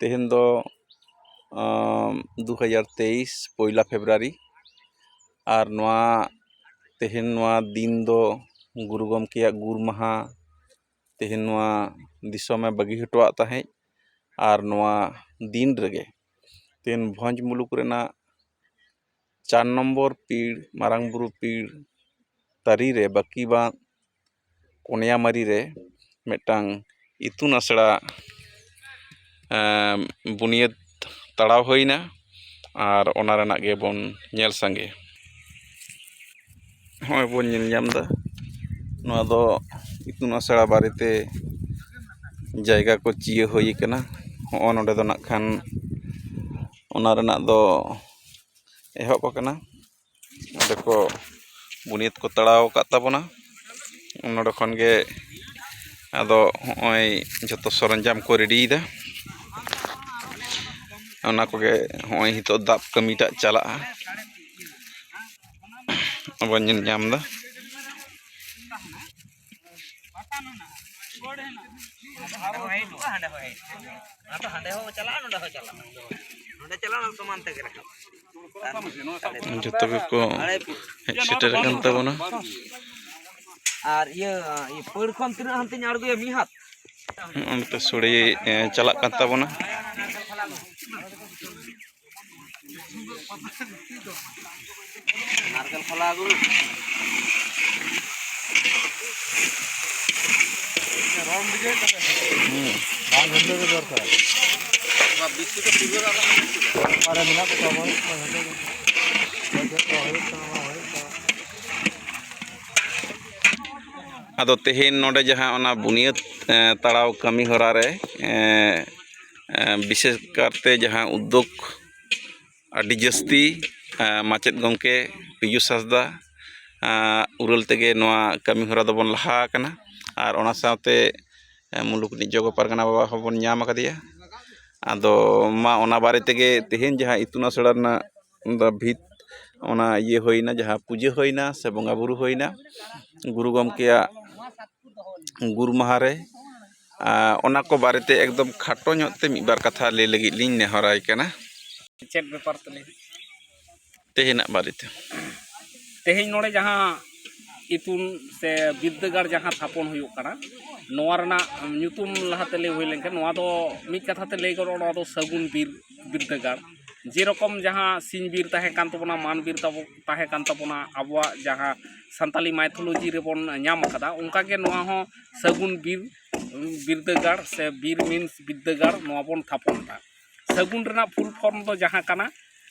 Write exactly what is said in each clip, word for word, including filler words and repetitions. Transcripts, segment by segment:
ᱛᱮᱦᱮᱧ ᱫᱚ ᱟᱢ, ᱫᱩ ᱦᱟᱡᱟᱨ ᱛᱮᱭᱤᱥ ᱯᱚᱭᱞᱟ ᱯᱷᱮᱵᱽᱨᱩᱣᱟᱨᱤ᱾ ᱟᱨ ᱱᱚᱣᱟ ᱛᱮᱦᱮᱧ ᱱᱚᱣᱟ ᱫᱤᱱ ᱫᱚ ᱜᱩᱨᱩ ᱜᱚᱢᱠᱮᱭᱟᱜ ᱜᱩᱨ ᱢᱟᱦᱟ ᱛᱮᱦᱮᱧ ᱱᱚᱣᱟ ᱫᱤᱥᱚᱢᱮ ᱵᱟᱹᱜᱤ ᱦᱚᱴᱚᱣᱟᱜ ᱛᱟᱦᱮᱸᱫ᱾ ᱟᱨ ᱱᱚᱣᱟ ᱫᱤᱱ ᱨᱮᱜᱮ ᱛᱮᱦᱮᱧ ᱵᱷᱚᱸᱡᱽ ᱢᱩᱞᱩᱠ ᱨᱮᱱᱟᱜ ᱪᱟᱨ ᱱᱚᱢᱵᱚᱨ ᱯᱤᱲ ᱢᱟᱨᱟᱝ ᱵᱩᱨᱩ ᱯᱤᱲ ᱛᱟᱹᱨᱤ ᱨᱮ ᱵᱟᱹᱠᱤ ᱵᱟᱸᱫᱷ ᱠᱚᱱᱭᱟᱢᱟᱨᱤ ᱨᱮ ᱢᱤᱫᱴᱟᱝ ᱤᱛᱩᱱ ᱟᱥᱲᱟ ᱮᱸ, ᱵᱩᱱᱤᱭᱟᱹᱫ ᱛᱟᱲᱟᱣ ᱦᱩᱭᱱᱟ᱾ ᱟᱨ ᱚᱱᱟ ᱨᱮᱱᱟᱜ ᱜᱮᱵᱚᱱ ᱧᱮᱞ ᱥᱟᱸᱜᱮᱭᱟ᱾ ᱱᱚᱜᱼᱚᱭ ᱵᱚᱱ ᱧᱮᱞ ᱧᱟᱢ ᱮᱫᱟ, ᱱᱚᱣᱟ ᱫᱚ ᱤᱛᱩᱱ ᱟᱥᱲᱟ ᱵᱟᱨᱮᱛᱮ ᱡᱟᱭᱜᱟ ᱠᱚ ᱪᱤᱭᱟᱹ ᱦᱩᱭ ᱠᱟᱱᱟ᱾ ᱦᱚᱸᱜᱼᱚ ᱱᱚᱰᱮ ᱫᱚ ᱱᱟᱜ ᱠᱷᱟᱱ ᱚᱱᱟ ᱨᱮᱱᱟᱜ ᱫᱚ ᱮᱦᱚᱵ ᱟᱠᱟᱱᱟ᱾ ᱚᱸᱰᱮ ᱠᱚ ᱵᱩᱱᱤᱭᱟᱹᱫ ᱠᱚ ᱛᱟᱲᱟᱣ ᱟᱠᱟᱫ ᱛᱟᱵᱚᱱᱟ᱾ ᱱᱚᱰᱮ ᱠᱷᱚᱱ ᱜᱮ ᱟᱫᱚ ᱦᱚᱸᱜᱼᱚᱭ ᱡᱷᱚᱛᱚ ᱥᱚᱨᱚᱧᱡᱟᱢ ᱠᱚ ᱨᱮᱰᱤᱭᱮᱫᱟ᱾ ᱚᱱᱟ ᱠᱚᱜᱮ ᱦᱚᱸᱜᱼᱚᱭ ᱱᱤᱛᱚᱜ ᱫᱟᱵ ᱠᱟᱹᱢᱤᱴᱟᱜ ᱪᱟᱞᱟᱜᱼᱟ᱾ ᱵᱚᱱ ᱧᱮᱞ ᱧᱟᱢ ᱮᱫᱟ᱾ ᱦᱟᱸᱰᱮ ᱦᱚᱸ ᱦᱮᱡ ᱠᱚᱜᱼᱟ, ᱦᱟᱸᱰᱮ ᱦᱚᱸ ᱦᱮᱡ ᱠᱚᱜᱼᱟ᱾ ᱟᱫᱚ ᱦᱟᱸᱰᱮ ᱦᱚᱸ ᱪᱟᱞᱟᱜᱼᱟ, ᱱᱚᱸᱰᱮ ᱦᱚᱸ ᱪᱟᱞᱟᱜᱼᱟ᱾ ᱱᱚᱸᱰᱮ ᱪᱟᱞᱟᱜᱼᱟ, ᱥᱚᱢᱟᱱ ᱛᱮᱜᱮ ᱨᱟᱠᱟᱵ᱾ ᱡᱚᱛᱚ ᱜᱮᱠᱚ ᱦᱮᱡ ᱥᱮᱴᱮᱨ ᱟᱠᱟᱱ ᱛᱟᱵᱚᱱᱟ᱾ ᱟᱨ ᱤᱭᱟᱹ, ᱤᱭᱟᱹ ᱯᱟᱹᱲ ᱠᱷᱚᱱ ᱛᱤᱱᱟᱹᱜ ᱦᱟᱱᱛᱮᱧ ᱟᱬᱜᱚᱭᱟ? ᱢᱤᱫ ᱦᱟᱛ᱾ ᱱᱚᱜᱼᱚᱭ ᱱᱤᱛᱚᱜ ᱥᱳᱲᱮ, ᱮ, ᱪᱟᱞᱟᱜ ᱠᱟᱱ ᱛᱟᱵᱚᱱᱟ᱾ ᱱᱟᱨᱠᱮᱞ ᱠᱷᱚᱞᱟ ᱟᱹᱜᱩ ᱢᱮ᱾ ᱦᱩᱸ᱾ ᱵᱟᱝ ᱜᱷᱟᱹᱱᱴᱟᱹ ᱜᱮ ᱫᱚᱨᱠᱟᱨ᱾ ᱚᱠᱟ ᱵᱤᱥ ᱴᱟᱠᱟ ᱯᱩᱨᱟᱹ ᱟᱨ ᱵᱟᱝ ᱜᱷᱟᱹᱱᱴᱟᱹ ᱜᱮ? ᱚᱠᱟᱨᱮ ᱢᱮᱱᱟᱜ ᱠᱚᱣᱟ ᱵᱟᱹᱱᱩᱜ ᱠᱚᱣᱟ ᱜᱷᱟᱹᱱᱴᱟᱹ ᱜᱮ᱾ ᱪᱮᱫ ᱠᱚ ᱦᱩᱭᱩᱜ ᱠᱟᱱᱟ, ᱵᱟᱝ ᱦᱩᱭᱩᱜ ᱠᱟᱱᱟ᱾ ᱟᱫᱚ ᱛᱮᱦᱮᱧ ᱱᱚᱰᱮ ᱡᱟᱦᱟᱸ ᱚᱱᱟ ᱵᱩᱱᱤᱭᱟᱹᱫ, ᱮᱸ, ᱛᱟᱲᱟᱣ ᱠᱟᱹᱢᱤ ᱦᱚᱨᱟ ᱨᱮ, ᱮᱸ, ᱮᱸ, ᱵᱤᱥᱮᱥ ᱠᱟᱨᱛᱮ ᱡᱟᱦᱟᱸ ᱩᱫᱽᱫᱳᱜᱽ ᱟᱹᱰᱤ ᱡᱟᱹᱥᱛᱤ, ᱮᱸ, ᱢᱟᱪᱮᱫ ᱜᱚᱢᱠᱮ ᱯᱤᱡᱩᱥ ᱦᱟᱸᱥᱫᱟ, ᱮᱸ, ᱩᱨᱟᱹᱞ ᱛᱮᱜᱮ ᱱᱚᱣᱟ ᱠᱟᱹᱢᱤ ᱦᱚᱨᱟ ᱫᱚᱵᱚᱱ ᱞᱟᱦᱟ ᱟᱠᱟᱱᱟ᱾ ᱟᱨ ᱚᱱᱟ ᱥᱟᱶᱛᱮ, ᱮᱸ, ᱢᱩᱞᱩᱠ ᱨᱤᱱᱤᱡ ᱡᱚᱜᱚ ᱯᱟᱨᱜᱟᱱᱟ ᱵᱟᱵᱟ ᱦᱚᱸᱵᱚᱱ ᱧᱟᱢ ᱟᱠᱟᱫᱮᱭᱟ᱾ ᱟᱫᱚ ᱢᱟ ᱚᱱᱟ ᱵᱟᱨᱮ ᱛᱮᱜᱮ ᱛᱮᱦᱮᱧ ᱡᱟᱦᱟᱸ ᱤᱛᱩᱱ ᱟᱥᱲᱟ ᱨᱮᱱᱟᱜ ᱫᱚ ᱵᱷᱤᱛ ᱚᱱᱟ ᱤᱭᱟᱹ ᱦᱩᱭᱱᱟ, ᱡᱟᱦᱟᱸ ᱯᱩᱡᱟᱹ ᱦᱩᱭᱱᱟ ᱥᱮ ᱵᱚᱸᱜᱟ ᱵᱩᱨᱩ ᱦᱩᱭᱱᱟ ᱜᱩᱨᱩ ᱜᱚᱢᱠᱮᱭᱟᱜ ᱜᱩᱨ ᱢᱟᱦᱟ ᱨᱮ, ᱟᱨ ᱚᱱᱟ ᱠᱚ ᱵᱟᱨᱮᱛᱮ ᱮᱠᱫᱚᱢ ᱠᱷᱟᱴᱚ ᱧᱚᱜ ᱛᱮ ᱢᱤᱫ ᱵᱟᱨ ᱠᱟᱛᱷᱟ ᱞᱟᱹᱭ ᱞᱟᱹᱜᱤᱫ ᱞᱤᱧ ᱱᱮᱦᱚᱨᱟᱭ ᱠᱟᱱᱟ᱾ ᱪᱮᱫ ᱵᱮᱯᱟᱨ ᱛᱮ ᱞᱟᱹᱭ? ᱛᱮᱦᱮᱧᱟᱜ ᱵᱟᱨᱮᱛᱮ᱾ ᱛᱮᱦᱮᱧ ᱱᱚᱰᱮ ᱡᱟᱦᱟᱸ ᱤᱛᱩᱱ ᱥᱮ ᱵᱤᱨᱫᱟᱹᱜᱟᱲ ᱡᱟᱦᱟᱸ ᱛᱷᱟᱯᱚᱱ ᱦᱩᱭᱩᱜ ᱠᱟᱱᱟ, ᱱᱚᱣᱟ ᱨᱮᱱᱟᱜ ᱧᱩᱛᱩᱢ ᱞᱟᱦᱟᱛᱮ ᱞᱟᱹᱭ ᱦᱩᱭ ᱞᱮᱱᱠᱷᱟᱱ, ᱱᱚᱣᱟ ᱫᱚ ᱢᱤᱫ ᱠᱟᱛᱷᱟ ᱛᱮ ᱞᱟᱹᱭ ᱜᱟᱱᱚᱜᱼᱟ, ᱱᱚᱣᱟ ᱫᱚ ᱥᱟᱹᱜᱩᱱ ᱵᱤᱨ ᱵᱤᱨᱫᱟᱹᱜᱟᱲ᱾ ᱡᱮᱨᱚᱠᱚᱢ ᱡᱟᱦᱟᱸ ᱥᱤᱧ ᱵᱤᱨ ᱛᱟᱦᱮᱸ ᱠᱟᱱ ᱛᱟᱵᱚᱱᱟ, ᱢᱟᱱ ᱵᱤᱨ ᱛᱟᱵᱚ ᱛᱟᱦᱮᱸ ᱠᱟᱱ ᱛᱟᱵᱚᱱᱟ, ᱟᱵᱚᱣᱟᱜ ᱡᱟᱦᱟᱸ ᱥᱟᱱᱛᱟᱞᱤ ᱢᱟᱭᱛᱷᱳᱞᱚᱡᱤ ᱨᱮᱵᱚᱱ ᱧᱟᱢ ᱟᱠᱟᱫᱟ, ᱚᱱᱠᱟᱜᱮ ᱱᱚᱣᱟ ᱦᱚᱸ ᱥᱟᱹᱜᱩᱱ ᱵᱤᱨ ᱵᱤᱨᱫᱟᱹᱜᱟᱲ ᱥᱮ ᱵᱤᱨ ᱢᱤᱱᱥ ᱵᱤᱨᱫᱟᱹᱜᱟᱲ, ᱱᱚᱣᱟ ᱵᱚᱱ ᱛᱷᱟᱯᱚᱱ ᱮᱫᱟ᱾ ᱥᱟᱹᱜᱩᱱ ᱨᱮᱱᱟᱜ ᱯᱷᱩᱞ ᱯᱷᱚᱨᱢ ᱫᱚ ᱡᱟᱦᱟᱸ ᱠᱟᱱᱟ,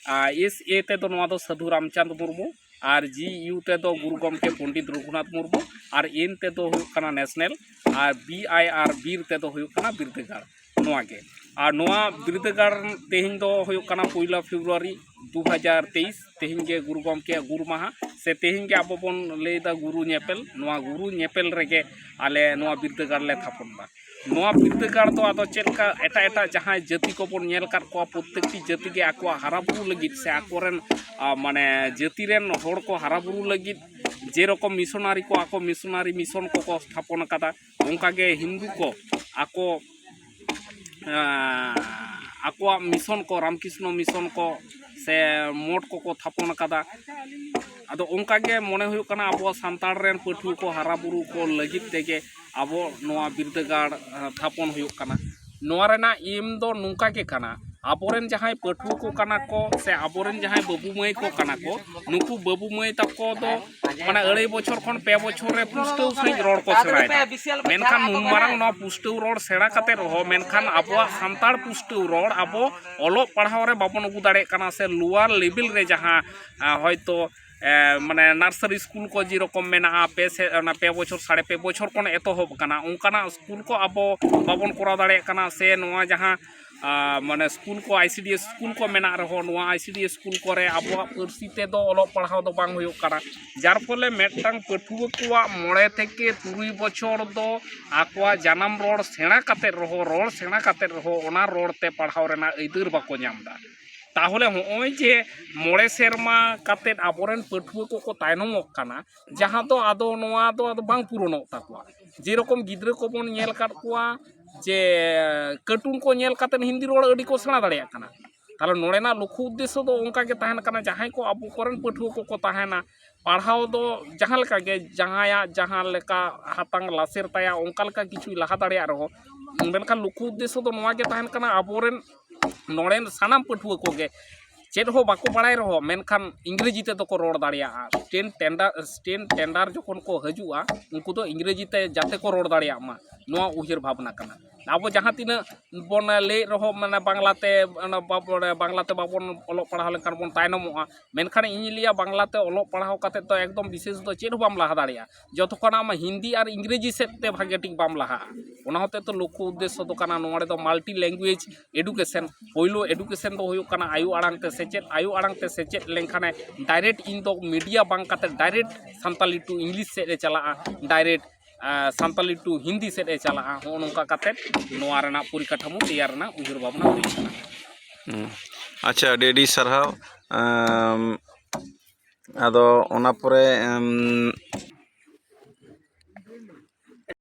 ᱮᱥ ᱮ ᱛᱮᱫᱚ ᱱᱚᱣᱟ ᱫᱚ ᱥᱟᱹᱫᱷᱩ ᱨᱟᱢᱪᱟᱸᱫᱽ ᱢᱩᱨᱢᱩ, ᱟᱨ ᱡᱤ ᱭᱩ ᱛᱮᱫᱚ ᱜᱩᱨᱩ ᱜᱚᱢᱠᱮ ᱯᱚᱱᱰᱤᱛ ᱨᱚᱜᱷᱩᱱᱟᱛᱷ ᱢᱩᱨᱢᱩ, ᱟᱨ ᱮᱱ ᱛᱮᱫᱚ ᱦᱩᱭᱩᱜ ᱠᱟᱱᱟ ᱱᱮᱥᱱᱮᱞ, ᱟᱨ ᱵᱤ ᱟᱭ ᱟᱨ ᱵᱤᱨ ᱛᱮᱫᱚ ᱦᱩᱭᱩᱜ ᱠᱟᱱᱟ ᱵᱤᱨᱫᱟᱹᱜᱟᱲ᱾ ᱱᱚᱣᱟ ᱜᱮ᱾ ᱟᱨ ᱱᱚᱣᱟ ᱵᱤᱨᱫᱟᱹᱜᱟᱲ ᱛᱮᱦᱮᱧ ᱫᱚ ᱦᱩᱭᱩᱜ ᱠᱟᱱᱟ ᱯᱩᱭᱞᱟ ᱯᱷᱮᱵᱽᱨᱩᱣᱟᱨᱤ ᱫᱩ ᱦᱟᱡᱟᱨ ᱛᱮᱭᱤᱥ, ᱛᱮᱦᱮᱧ ᱜᱮ ᱜᱩᱨᱩ ᱜᱚᱢᱠᱮᱭᱟᱜ ᱜᱩᱨ ᱢᱟᱦᱟ, ᱥᱮ ᱛᱮᱦᱮᱧ ᱜᱮ ᱟᱵᱚ ᱵᱚᱱ ᱞᱟᱹᱭᱫᱟ ᱜᱩᱨᱩ ᱧᱮᱯᱮᱞ᱾ ᱱᱚᱣᱟ ᱜᱩᱨᱩ ᱧᱮᱯᱮᱞ ᱨᱮᱜᱮ ᱟᱞᱮ ᱱᱚᱣᱟ ᱵᱤᱨᱫᱟᱹᱜᱟᱲ ᱞᱮ ᱛᱷᱟᱯᱚᱱ ᱮᱫᱟ᱾ ᱱᱚᱣᱟ ᱵᱤᱨᱫᱟᱹᱜᱟᱲ ᱫᱚ ᱟᱫᱚ ᱪᱮᱫ ᱞᱮᱠᱟ ᱮᱴᱟᱜ ᱮᱴᱟᱜ ᱡᱟᱦᱟᱸᱭ ᱡᱟᱹᱛᱤ ᱠᱚᱵᱚᱱ ᱧᱮᱞ ᱟᱠᱟᱫ ᱠᱚᱣᱟ, ᱯᱨᱚᱛᱮᱠᱴᱤ ᱡᱟᱹᱛᱤ ᱜᱮ ᱟᱠᱚᱣᱟᱜ ᱦᱟᱨᱟ ᱵᱩᱨᱩ ᱞᱟᱹᱜᱤᱫ ᱥᱮ ᱟᱠᱚᱨᱮᱱ, ᱟ, ᱢᱟᱱᱮ ᱡᱟᱹᱛᱤ ᱨᱮᱱ ᱦᱚᱲ ᱠᱚ ᱦᱟᱨᱟ ᱵᱩᱨᱩ ᱞᱟᱹᱜᱤᱫ ᱡᱮᱨᱚᱠᱚᱢ ᱢᱤᱥᱚᱱᱟᱨᱤ ᱠᱚ ᱟᱠᱚ ᱢᱤᱥᱚᱱᱟᱨᱤ ᱢᱤᱥᱚᱱ ᱠᱚᱠᱚ ᱛᱷᱟᱯᱚᱱ ᱟᱠᱟᱫᱟ, ᱚᱱᱠᱟᱜᱮ ᱦᱤᱱᱫᱩ ᱠᱚ ᱟᱠᱚ, ᱟ, ᱟᱠᱚᱣᱟᱜ ᱢᱤᱥᱚᱱ ᱠᱚ, ᱨᱟᱢᱠᱨᱤᱥᱱᱚ ᱢᱤᱥᱚᱱ ᱠᱚ ᱥᱮ ᱢᱚᱴ ᱠᱚᱠᱚ ᱛᱷᱟᱯᱚᱱ ᱟᱠᱟᱫᱟ᱾ ᱟᱫᱚ ᱚᱱᱠᱟᱜᱮ ᱢᱚᱱᱮ ᱦᱩᱭᱩᱜ ᱠᱟᱱᱟ ᱟᱵᱚ ᱥᱟᱱᱛᱟᱲ ᱨᱮᱱ ᱯᱟᱹᱴᱷᱩᱣᱟᱹ ᱠᱚ ᱦᱟᱨᱟ ᱵᱩᱨᱩ ᱠᱚ ᱞᱟᱹᱜᱤᱫ ᱛᱮᱜᱮ ᱟᱵᱚ ᱱᱚᱣᱟ ᱵᱤᱨᱫᱟᱹᱜᱟᱲ, ᱟ, ᱛᱷᱟᱯᱚᱱ ᱦᱩᱭᱩᱜ ᱠᱟᱱᱟ᱾ ᱱᱚᱣᱟ ᱨᱮᱱᱟᱜ ᱮᱢ ᱫᱚ ᱱᱚᱝᱠᱟ ᱜᱮ ᱠᱟᱱᱟ, ᱟᱵᱚᱨᱮᱱ ᱡᱟᱦᱟᱸᱭ ᱯᱟᱹᱴᱷᱩᱣᱟᱹ ᱠᱚ ᱠᱟᱱᱟ ᱠᱚ ᱥᱮ ᱟᱵᱚᱨᱮᱱ ᱡᱟᱦᱟᱸᱭ ᱵᱟᱹᱵᱩ ᱢᱟᱹᱭ ᱠᱚ ᱠᱟᱱᱟ ᱠᱚ, ᱱᱩᱠᱩ ᱵᱟᱹᱵᱩ ᱢᱟᱹᱭ ᱛᱟᱠᱚ ᱫᱚ ᱢᱟᱱᱮ ᱟᱹᱲᱟᱹᱭ ᱵᱚᱪᱷᱚᱨ ᱠᱷᱚᱱ ᱯᱮ ᱵᱚᱪᱷᱚᱨ ᱨᱮ ᱯᱩᱥᱴᱟᱹᱣ ᱥᱟᱺᱦᱤᱡ ᱨᱚᱲ ᱠᱚ ᱥᱮᱬᱟᱭᱮᱫᱟ᱾ ᱢᱮᱱᱠᱷᱟᱱ ᱱᱩᱱ ᱢᱟᱨᱟᱝ ᱱᱚᱣᱟ ᱯᱩᱥᱴᱟᱹᱣ ᱨᱚᱲ ᱥᱮᱬᱟ ᱠᱟᱛᱮ ᱨᱮᱦᱚᱸ, ᱢᱮᱱᱠᱷᱟᱱ ᱟᱵᱚᱣᱟᱜ ᱥᱟᱱᱛᱟᱲ ᱯᱩᱥᱴᱟᱹᱣ ᱨᱚᱲ ᱟᱵᱚ ᱚᱞᱚᱜ ᱯᱟᱲᱦᱟᱣ ᱨᱮ ᱵᱟᱵᱚᱱ ᱟᱹᱜᱩ ᱫᱟᱲᱮᱭᱟᱜ ᱠᱟᱱᱟ, ᱥᱮ ᱞᱳᱣᱟᱨ ᱞᱮᱵᱮᱞ ᱨᱮ ᱡᱟᱦᱟᱸ, ᱟ, ᱦᱚᱭᱛᱳ, ᱮ, ᱢᱟᱱᱮ ᱱᱟᱨᱥᱟᱨᱤ ᱥᱠᱩᱞ ᱠᱚ ᱡᱮᱨᱚᱠᱚᱢ ᱢᱮᱱᱟᱜᱼᱟ, ᱯᱮ ᱥᱮ, ᱚᱱᱟ ᱯᱮ ᱵᱚᱪᱷᱚᱨ, ᱥᱟᱲᱮ ᱯᱮ ᱵᱚᱪᱷᱚᱨ ᱠᱷᱚᱱ ᱮᱛᱚᱦᱚᱵ ᱟᱠᱟᱱᱟ, ᱚᱱᱠᱟᱱᱟᱜ ᱥᱠᱩᱞ ᱠᱚ ᱟᱵᱚ ᱵᱟᱵᱚᱱ ᱠᱚᱨᱟᱣ ᱫᱟᱲᱮᱭᱟᱜ ᱠᱟᱱᱟ, ᱥᱮ ᱱᱚᱣᱟ ᱡᱟᱦᱟᱸ, ᱟ, ᱢᱟᱱᱮ ᱥᱠᱩᱞ ᱠᱚ, ᱟᱭ ᱥᱤ ᱰᱤ ᱮᱥ ᱥᱠᱩᱞ ᱠᱚ ᱢᱮᱱᱟᱜ ᱨᱮᱦᱚᱸ, ᱱᱚᱣᱟ ᱟᱭ ᱥᱤ ᱰᱤ ᱮᱥ ᱥᱠᱩᱞ ᱠᱚᱨᱮ ᱟᱵᱚᱣᱟᱜ ᱯᱟᱹᱨᱥᱤ ᱛᱮᱫᱚ ᱚᱞᱚᱜ ᱯᱟᱲᱦᱟᱣ ᱫᱚ ᱵᱟᱝ ᱦᱩᱭᱩᱜ ᱠᱟᱱᱟ᱾ ᱡᱟᱨ ᱯᱷᱚᱞᱮ ᱢᱤᱫᱴᱟᱝ ᱯᱟᱹᱴᱷᱩᱣᱟᱹ ᱠᱚᱣᱟᱜ ᱢᱚᱬᱮ ᱛᱷᱮᱠᱮ ᱛᱩᱨᱩᱭ ᱵᱚᱪᱷᱚᱨ ᱫᱚ ᱟᱠᱚᱣᱟᱜ ᱡᱟᱱᱟᱢ ᱨᱚᱲ ᱥᱮᱬᱟ ᱠᱟᱛᱮᱫ ᱨᱮᱦᱚᱸ, ᱨᱚᱲ ᱥᱮᱬᱟ ᱠᱟᱛᱮᱫ ᱨᱮᱦᱚᱸ ᱚᱱᱟ ᱨᱚᱲ ᱛᱮ ᱯᱟᱲᱦᱟᱣ ᱨᱮᱱᱟᱜ ᱟᱹᱭᱫᱟᱹᱨ ᱵᱟᱠᱚ ᱧᱟᱢ ᱮᱫᱟ᱾ ᱛᱟᱦᱚᱞᱮ ᱦᱚᱸᱜᱼᱚᱭ ᱡᱮ ᱢᱚᱬᱮ ᱥᱮᱨᱢᱟ ᱠᱟᱛᱮᱫ ᱟᱵᱚᱨᱮᱱ ᱯᱟᱹᱴᱷᱩᱣᱟᱹ ᱠᱚᱠᱚ ᱛᱟᱭᱱᱚᱢᱚᱜ ᱠᱟᱱᱟ, ᱡᱟᱦᱟᱸ ᱫᱚ ᱟᱫᱚ ᱱᱚᱣᱟ ᱫᱚ ᱟᱫᱚ ᱵᱟᱝ ᱯᱩᱨᱚᱱᱚᱜ ᱛᱟᱠᱚᱣᱟ᱾ ᱡᱮᱨᱚᱠᱚᱢ ᱜᱤᱫᱽᱨᱟᱹ ᱠᱚᱵᱚᱱ ᱧᱮᱞ ᱟᱠᱟᱫ ᱠᱚᱣᱟ ᱡᱮ ᱠᱟᱨᱴᱩᱱ ᱠᱚ ᱧᱮᱞ ᱠᱟᱛᱮᱫ ᱦᱤᱱᱫᱤ ᱨᱚᱲ ᱟᱹᱰᱤ ᱠᱚ ᱥᱮᱬᱟ ᱫᱟᱲᱮᱭᱟᱜ ᱠᱟᱱᱟ᱾ ᱛᱟᱦᱚᱞᱮ ᱱᱚᱰᱮᱱᱟᱜ ᱞᱚᱠᱠᱷᱚ ᱩᱫᱽᱫᱮᱥᱥᱚ ᱫᱚ ᱚᱱᱠᱟ ᱜᱮ ᱛᱟᱦᱮᱱ ᱠᱟᱱᱟ, ᱡᱟᱦᱟᱸᱭ ᱠᱚ ᱟᱵᱚ ᱠᱚᱨᱮᱱ ᱯᱟᱹᱴᱷᱩᱣᱟᱹ ᱠᱚᱠᱚ ᱛᱟᱦᱮᱱᱟ, ᱯᱟᱲᱦᱟᱣ ᱫᱚ ᱡᱟᱦᱟᱸ ᱞᱮᱠᱟ ᱜᱮ, ᱡᱟᱦᱟᱸᱭᱟᱜ ᱡᱟᱦᱟᱸ ᱞᱮᱠᱟ ᱦᱟᱛᱟᱝ ᱞᱟᱥᱮᱨ ᱛᱟᱭᱟ, ᱚᱱᱠᱟ ᱞᱮᱠᱟ ᱠᱤᱪᱷᱩᱭ ᱞᱟᱦᱟ ᱫᱟᱲᱮᱭᱟᱜ ᱨᱮᱦᱚᱸ, ᱢᱮᱱᱠᱷᱟᱱ ᱞᱚᱠᱠᱷᱚ ᱩᱫᱽᱫᱮᱥᱥᱚ ᱫᱚ ᱱᱚᱣᱟ ᱜᱮ ᱛᱟᱦᱮᱱ ᱠᱟᱱᱟ, ᱟᱵᱚᱨᱮᱱ ᱱᱚᱰᱮᱱ ᱥᱟᱱᱟᱢ ᱯᱟᱹᱴᱷᱩᱣᱟᱹ ᱠᱚᱜᱮ ᱪᱮᱫ ᱦᱚᱸ ᱵᱟᱠᱚ ᱵᱟᱲᱟᱭ ᱨᱮᱦᱚᱸ, ᱢᱮᱱᱠᱷᱟᱱ ᱤᱝᱨᱮᱡᱤ ᱛᱮᱫᱚ ᱠᱚ ᱨᱚᱲ ᱫᱟᱲᱮᱭᱟᱜᱼᱟ᱾ ᱥᱴᱮᱱ ᱴᱮᱱᱰᱟᱨ, ᱥᱴᱮᱱ ᱴᱮᱱᱰᱟᱨ ᱡᱚᱠᱷᱚᱱ ᱠᱚ ᱦᱤᱡᱩᱜᱼᱟ, ᱩᱱᱠᱩ ᱫᱚ ᱤᱝᱨᱮᱡᱤ ᱛᱮ ᱡᱟᱛᱮ ᱠᱚ ᱨᱚᱲ ᱫᱟᱲᱮᱭᱟᱜ ᱢᱟ, ᱱᱚᱣᱟ ᱩᱭᱦᱟᱹᱨ ᱵᱷᱟᱵᱽᱱᱟ ᱠᱟᱱᱟ᱾ ᱟᱵᱚ ᱡᱟᱦᱟᱸ ᱛᱤᱱᱟᱹᱜ ᱵᱚᱱ ᱞᱟᱹᱭᱮᱫ ᱨᱮᱦᱚᱸ, ᱢᱟᱱᱮ, ᱵᱟᱝᱞᱟᱛᱮ, ᱚᱱᱟ ᱵᱟᱵᱚᱱ, ᱵᱟᱝᱞᱟᱛᱮ ᱵᱟᱵᱚᱱ ᱚᱞᱚᱜ ᱯᱟᱲᱦᱟᱣ ᱞᱮᱱᱠᱷᱟᱱ ᱵᱚᱱ ᱛᱟᱭᱱᱚᱢᱚᱜᱼᱟ, ᱢᱮᱱᱠᱷᱟᱱ ᱤᱧᱤᱧ ᱞᱟᱹᱭᱟ, ᱵᱟᱝᱞᱟᱛᱮ ᱚᱞᱚᱜ ᱯᱟᱲᱦᱟᱣ ᱠᱟᱛᱮᱫ ᱫᱚ ᱮᱠᱫᱚᱢ ᱵᱤᱥᱮᱥ ᱫᱚ ᱪᱮᱫ ᱦᱚᱸ ᱵᱟᱢ ᱞᱟᱦᱟ ᱫᱟᱲᱮᱭᱟᱜᱼᱟ, ᱡᱚᱛᱚ ᱠᱷᱚᱱ ᱟᱢ ᱦᱤᱱᱫᱤ ᱟᱨ ᱤᱝᱨᱮᱡᱤ ᱥᱮᱫ ᱛᱮ ᱵᱷᱟᱜᱮ ᱴᱷᱤᱠ ᱵᱟᱢ ᱞᱟᱦᱟᱜᱼᱟ᱾ ᱚᱱᱟ ᱦᱚᱛᱮᱡ ᱛᱮ ᱞᱚᱠᱠᱷᱚ ᱩᱫᱽᱫᱮᱥᱥᱚ ᱫᱚ ᱠᱟᱱᱟ ᱱᱚᱣᱟ ᱨᱮᱫᱚ multi language education᱾ ᱯᱳᱭᱞᱳ education ᱫᱚ ᱦᱩᱭᱩᱜ ᱠᱟᱱᱟ ᱟᱭᱳ ᱟᱲᱟᱝ ᱛᱮ ᱥᱮᱪᱮᱫ᱾ ᱟᱭᱳ ᱟᱲᱟᱝ ᱛᱮ ᱥᱮᱪᱮᱫ ᱞᱮᱱᱠᱷᱟᱱᱮ direct ᱤᱧ ᱫᱚ media ᱵᱟᱝ ᱠᱟᱛᱮ direct ᱥᱟᱱᱛᱟᱞᱤ to English ᱥᱮᱫ ᱮ ᱪᱟᱞᱟᱜᱼᱟ, direct, ᱟᱸ, ᱥᱟᱱᱛᱟᱞᱤ to ᱦᱤᱱᱫᱤ ᱥᱮᱫ ᱮ ᱪᱟᱞᱟᱜᱼᱟ᱾ ᱦᱚᱸᱜᱼᱚ ᱱᱚᱝᱠᱟ ᱠᱟᱛᱮ ᱱᱚᱣᱟ ᱨᱮᱱᱟᱜ ᱯᱚᱨᱤᱠᱟᱴᱷᱟᱢᱳ ᱛᱮᱭᱟᱨ ᱨᱮᱱᱟᱜ ᱩᱭᱦᱟᱹᱨ ᱵᱷᱟᱵᱽᱱᱟ ᱦᱩᱭ ᱠᱟᱱᱟ᱾ ᱦᱩᱸ᱾ ᱟᱪᱪᱷᱟ, ᱟᱹᱰᱤ ᱟᱹᱰᱤ ᱥᱟᱨᱦᱟᱣ᱾ ᱟᱢ, ᱟᱫᱚ ᱚᱱᱟ ᱯᱚᱨᱮ, ᱟᱢ,